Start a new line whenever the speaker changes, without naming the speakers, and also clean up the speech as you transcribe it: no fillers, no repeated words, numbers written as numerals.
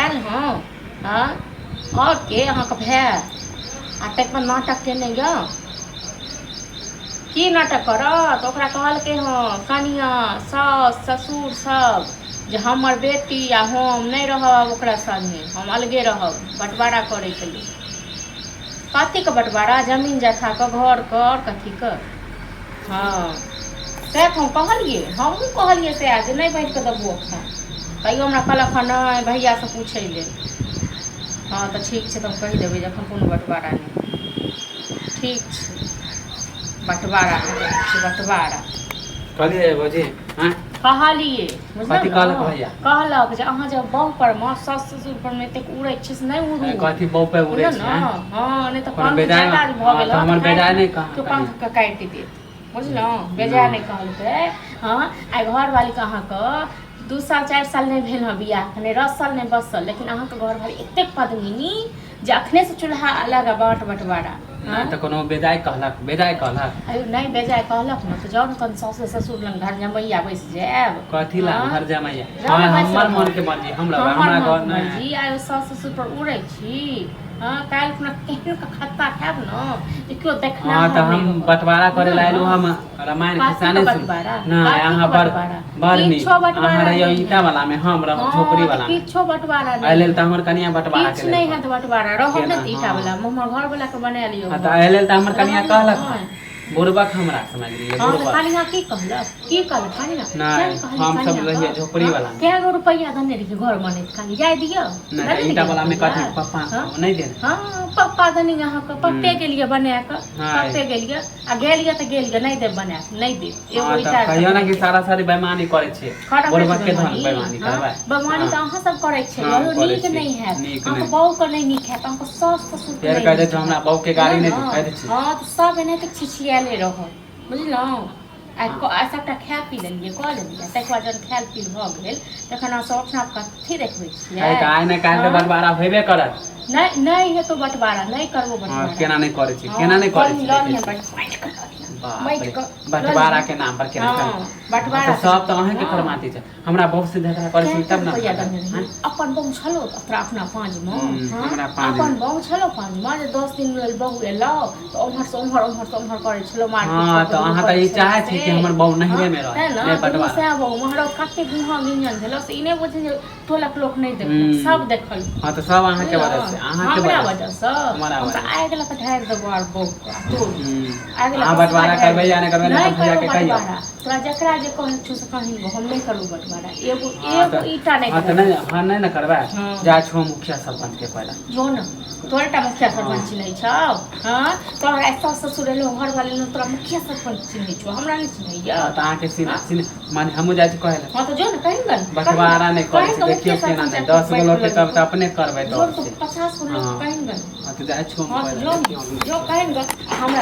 आयल हँ। हँ, आओर के अहाँके भाय आ ताहिपर नाटक केने यऽ। की नाटक करत? ओकरा कहलकै हँ कनिआँ, साउस ससुर सब जे हमर बेटी आ हम नहि रहब ओकरा सङ्गे, हम अलगे रहब। बँटवारा करैके लेल। कथीके बँटवारा? जमीन जथाके, घरके, आओर कथीके? हँ, सएह तऽ हम कहलियै, हमहूँ कहलियै सएह जे नहि बाँटि कऽ देबौ एखन। तैयो हमरा कहलक हँ नहि, भैयासँ पूछै लेल। हँ तऽ ठीक छै, तऽ हम कहि देबै जे एखन कोनो बँटवारा नहि। ठीक छै, बँटवारा छै बँटवारा।
कहलियै भौजी, आँय?
कहलियै, बुझलहुँ
कथी
ने?
कहलक भैया?
कहलक जे अहाँ जे बहु पर मे, सास ससुर पर मे एतेक उड़ै छी से नहि उड़ू।
कथी बहु पे उड़ै
बुझलहुँ
छी?
ने?
आँय?
हँ, नहि तऽ
कोनो
पंख
बेजाय
ज्यादा जे भऽ
हँ,
गेल
तऽ हमर
तऽ
बेजाय नहि
केओ
कह।
पंखके काटि देत, बुझलहुँ? बेजाय नहि कहलकै। हँ, आइ घरवालीके अहाँके 2 साल 4 साल नहि भेल हँ बियाहके, नहि रसल नहि बसल, लेकिन अहाँके घरवाली एतेक पद्मिनी जे अखने से चूल्हा अलग आ बाट बँटवारा।
नहि तऽ कोनो बेजाय कहलक? बेजाय कहलक?
अयो नहि बेजाय कहलक ने तऽ जाउ ने कनि सासु ससुर लग घर जमैया बैस जायब।
कथी ला?
हँ?
घर जमैया?
जाउ ने
हँ,
बैस
हमर
रहब।
मन के मर्जी हम रहबै,
हमर
हमरा
मन
घर
के
नहि।
मर्जी। आइ सास ससुर पर उड़ै छी। हँ, काल्हि खुना केहन के खत्ता खायब ने जे केओ
हँ
देखनाहर
तऽ
नहि
हम
रहत।
बँटवारा करे ला
बुझलहुँ
एलहुँ
ने?
हम रामायण
कथी
खिस्सा
के
नहि सुन।
बँटवारा?
नहि,
कथी
अहाँ
के
बड़
बँटवारा?
बड़ नीक।
किछो
अहाँ
बँटवारा
रहियौ
नहि
ईटा
हैत।
वाला मे, हम रहब झोपड़ी
हँ तऽ
वाला मे।
किछो बँटवारा
एहि
नहि
लेल तऽ
हैत।
हमर कनिया बँटवारा के
किछु
लेल
नहि
कहलक
हैत बँटवारा। रहब
केना?
ने तऽ ईटा
हँ
वला मे, हमर घरवला के बना लियौ
हँ
घर।
तऽ एहि लेल तऽ हमर कनिया
रहब
कहलक हँ।
नहि।
बुड़बक हमरा समझ गेलियै?
हँ तऽ
बुड़बक।
कनिया की कहलक? की कहलक कनिया? किया
नहि,
ने कहलियै
हम सब
कनिया
रहियै
के?
झोपड़ी
हँ,
वाला मे।
कए गो रुपैआ देने रहियै घर बनैत काल? याद यऽ?
नहि
देने
तऽ ईटा
रहियै
वाला मे
रुपैआ?
कथी पप्पा
हँ
नहि देने।
हँ, पप्पा देने अहाँके, पप्पे
हूँ
गेलियै बना कऽ।
हँ
पप्पे गेलियै आ गेलियै तऽ गेलियै, नहि देब बना कऽ, नहि देब एगो
हँ तऽ
ईटा तक
कहियौ ने
नहि
कि
देब।
सारा सारी बेईमानी करै छियै।
करब नहि छै
बुड़बक के धन
बेमानी?
बेईमानी
हँ,
करबै?
बेमानी
हँ
तऽ अहाँ सब करै छियै।
हम
यौ,
करै
नीक
छी?
नहि हैत।
नीक
अहाँके
नहि।
बहूके नहि नीक हैत, अहाँके साउस ससुरके
फेर
नहि
कहि दै
नीक
छौ हमरा
हैत,
बहू के
बुझलहुँ
गाड़ी
ने?
नहि दे, कहि दै छी।
हँ तऽ सब एनाहिते छिछियाले रहत, बुझलहुँ? आ सभटा खाय पी लेलियै, कऽ लेलियै, ताहिके बाद जहन खायल पील भऽ गेल तखन अहाँ सब अपना आपके अथी देखबै छियै।
है तऽ आइ नहि काल्हि तऽ
हँ
बँटवारा होबे करत।
नहि, नहि हेतौ बँटवारा, नहि करबो
हँ,
बँटवारा।
केना नहि करै छी? केना
हँ,
नहि करै
लऽ
छी?
लऽ
देखै
लिहन
छी।
बाँटि कऽ लऽ लिहन,
बाप
बाँटि
रे,
कऽ लऽ
बँटवारा
लिहन।
के नाम पर केना
हँ,
कर? हँ तऽ
बँटवारा के
सब तऽ अहींके
हँ
फरमाती छै। हमरा बहुत से झगड़ा करै छी
कए
तब ने
रुपैआ
भागल
देने रही?
आँय?
अपन बहु छलो तोरा अपना पाँजमे? हँ,
हमरा पाँजमे
अपन बहु छलो पाँजमे जे 10 दिन लेल बहु एलौ तऽ ओम्हरसँ ओम्हर, ओम्हरसँ ओम्हर करै छलो, मारपीट
हँ
कऽ
तऽ
कऽ दुनू
अहाँ तऽ
करै
ई
छलो
चाहै
से।
छी कि हमर बहु
हँ
नैहरे मे रहै,
तेँ ने
नहि
दुनू
बँटवारा।
सएह बहु महरौ कते गुहा गिंजन भेलौ से ई नहि बुझै जे टोलक लोक नहि देखलक,
हूँ
सब देखल।
हँ तऽ सब अहाँके
बुझलौ?
वजह से, अहाँके
हमरा
वजह से,
वजहसँ?
हमरा
हम तऽ
वजह से।
आगि लऽ कऽ ढारि देबो आर बहुके आ तोरो।
हूँ
आगि लऽ
अहाँ
कऽ सभटा
बँटवारा
ढारि
करबै
देबो।
या नहि करबै, नहि
नहि
तऽ भैया
करबो
के कहियौ।
बँटवारा। तोरा जकरा जे कहै छौ से कही गो, हम नहि करबो बँटवारा, एगो
हँ
एगो
तऽ
ईटा नहि
हँ
देबो
तऽ नहि।
बाँटि कऽ।
हँ, नहि ने करबै।
हँ,
जाइ छौ मुखिया सरपंच के पहिले।
जो ने, तोरे टा मुखिया सरपंच
हँ
चिन्है छौ? हँ, तोहर आइ सास ससुर एलौ, घरवाली एलौ, तोरा मुखिया सरपंच चिन्है छौ, हमरा नहि चिन्हैया?
हँ तऽ अहाँके
हँ
माने हमहूँ जाइ छी कहै लए।
हँ तऽ जो ने, कही गन, कही गन,
बँटवारा नहि करै
कही
छै,
गन
देखियौ
मुखिया
केना
सरपंच
नहि।
आबि
10 गो
बैठ कऽ
लोकके
लऽ
तब
जेतौ।
तऽ अपने करबै
जो
दस
ने
से।
तऽ 50 गो लोक
हँ
कही गन।
हँ तऽ जाइ छौ हम
हँ
कहै
तऽ
लए,
जो ने,
देखियौ हम
जो
देखियौ।
कही गन हमरा।